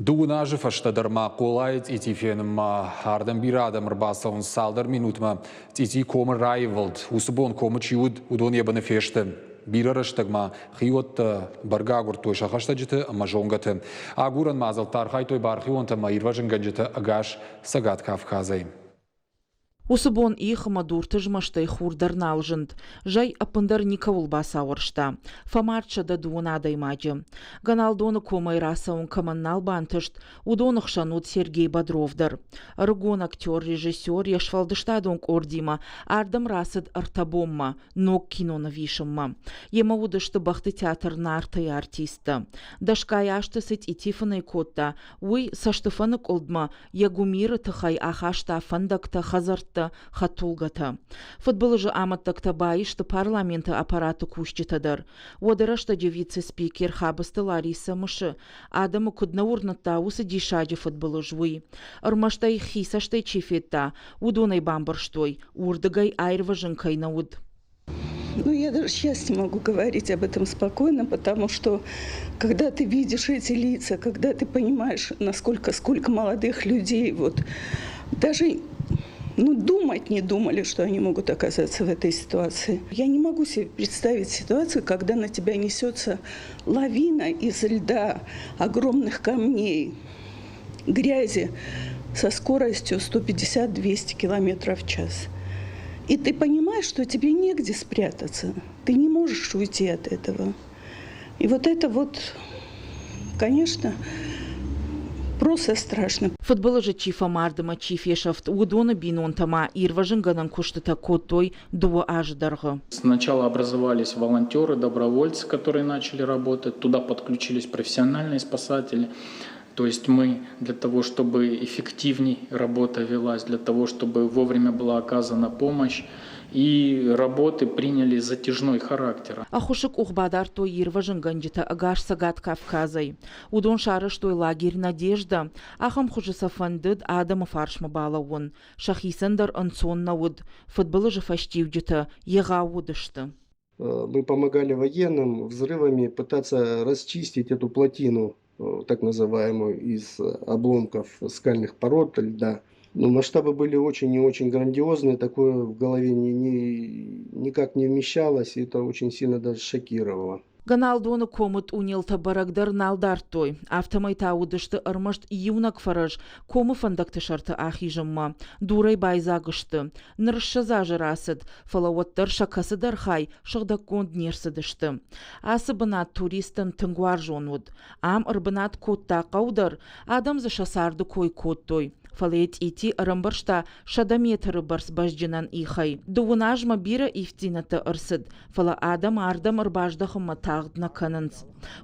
Дыууын азы фӕстӕ дӕр ма Хъолайы цъити фенынмӕ ардӕм бирӕ адӕм ӕрбацӕуынц цалдӕр минутмӕ. Цъити комы раивылд. Уыцы бон комы чи уыд, уыдон йӕ быны фесты. Бирӕ рӕстӕг ма хиуӕттӕ бӕргӕ агуырдтой сӕ хӕстӕджыты ӕмӕ зонгӕты. Агурӕн мадзӕлттӕ архайдтой бархионтӕ ӕмӕ ирвӕзынгӕнджытӕ ӕгас Цӕгат Кавказӕй. Уыцы бон их ӕмӕ дурты змӕстӕй хур дӕр нал зынд. Зӕй ӕппындӕр никӕуыл бацауӕрста. Фӕмард 102 адӕймаджы. Гӕналдоны комӕй рацӕуын кӕмӕн нал бантыст, уыдоны хсӕн уыд Сергей Бодров дӕр. Ӕрыгон актер, режиссер йе сфӕлдыстадон къордимӕ ардӕм рацыд ӕртӕ бонмӕ, ног киноныв исынмӕ. Йемӕ уыдысты бӕхты театр «Нарты-йы артисттӕ. Дӕсгай азты цы цъити фынӕй кодта, уый цӕстыфӕныкъуылдмӕ йӕ гуымиры тыхӕй ахаста фӕндӕгтӕ, хӕдзӕрттӕ, хӕдтулгӕтӕ. Фыдбылызы амӕттӕгтӕ баисты парламенты аппараты кусджытӕ дӕр. Уӕды рӕстӕджы вице-спикер Хабысты Ларисӕ мысы, адӕмы куыд нӕ уырныдта уыцы диссаджы фыдбылыз, уый. Ӕрмӕст ӕй хи цӕстӕй чи федта, уыдон ӕй бамбӕрстой, уырдыгӕй аирвӕзын кӕй нӕ уыд. Ну, я даже сейчас не могу говорить об этом спокойно, потому что когда ты видишь эти лица, когда ты понимаешь, насколько, сколько молодых людей, вот, даже ну, думать не думали, что они могут оказаться в этой ситуации. Я не могу себе представить ситуацию, когда на тебя несется лавина из льда, огромных камней, грязи со скоростью 150-200 километров в час. И ты понимаешь, что тебе негде спрятаться. Ты не можешь уйти от этого. И вот это вот, конечно, просто страшно. Фыдбылызы чи фӕмард ӕмӕ чи фесӕфт, уыдоны бинонтӕ ма ирвӕзынгӕнӕн куыстытӕ кодтой дыууӕ азы дӕргъы. Сначала образовались волонтеры, добровольцы, которые начали работать. Туда подключились профессиональные спасатели. То есть мы для того, чтобы эффективней работа велась, для того, чтобы вовремя была оказана помощь, и работы приняли затяжной характер. Ӕххуысы къух бадардтой ирвӕзынгӕнджытӕ ӕгас Цӕгат Кавказӕй. Уыдон сарӕзтой лагерь «Надежда». Ахӕм хуызы сӕ фӕндыд адӕмы фарсмӕ балӕууын. Сӕхицӕн дӕр ӕнцон нӕ уыд. Фыдбылызы фӕстиуджытӕ егъау уыдысты. Мы помогали военным взрывами пытаться расчистить эту плотину, так называемую, из обломков скальных пород, льда. Но масштабы были очень и очень грандиозные, такое в голове ни, ни, никак не вмещалось, и это очень сильно даже шокировало. Гӕналдоны комы тъунелтӕ бӕрӕг дӕр нал дардтой, афтӕмӕй та уыдысты ӕрмӕст иунӕг фӕрӕз комы фӕндӕгты сӕрты ахизынмӕ. Дурӕй байдзаг сты. Ныр 20 азы рацыд, фӕлӕ уӕддӕр сӕ кӕцыдӕр хай сыгъдӕггонд не рцыдысты. Ацы бынат туристтӕн тынг уарзон уыд. Ам ӕрбынат кодта хъӕу дӕр, адӕм дзы сӕ царды кой кодтой. Фӕлӕ йӕ цъити ӕрӕмбӕрзта 100 метры бӕрц бӕзджынӕн ихӕй. Дыууын азмӕ бирӕ ивддзинӕдтӕ ӕрцыд, фӕлӕ адӕм ардӕм ӕрбаздӕхынмӕ тагъд нӕ кӕнынц.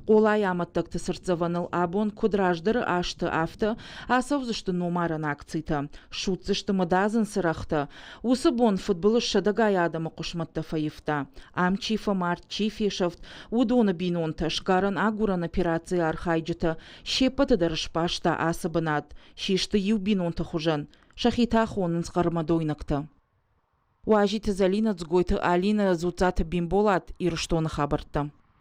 Хъолайы амӕттӕгты цыртдзӕвӕныл абон куыд раздӕры азты, афтӕ ацӕудзысты номарӕн акцитӕ, судздзысты мыдадзын цырӕгътӕ. Уыцы бон фыдбылыз сӕдӕгай адӕмы хъысмӕттӕ фӕивта. Ам чи фӕмард, чи фесӕфт, уыдоны бинонтӕ, сгарӕн-агурӕн операцийы архайджытӕ се ппӕты дӕр сбаста ацы бынат, систы иу бинонты хуызӕн, сӕхи та хонынц хъӕрмӕдойнӕгтӕ. Уазиты Зӕлинӕ, Дзгойты Алинӕ, Дзуццаты Бимболат, Ирыстоны хабӕрттӕ.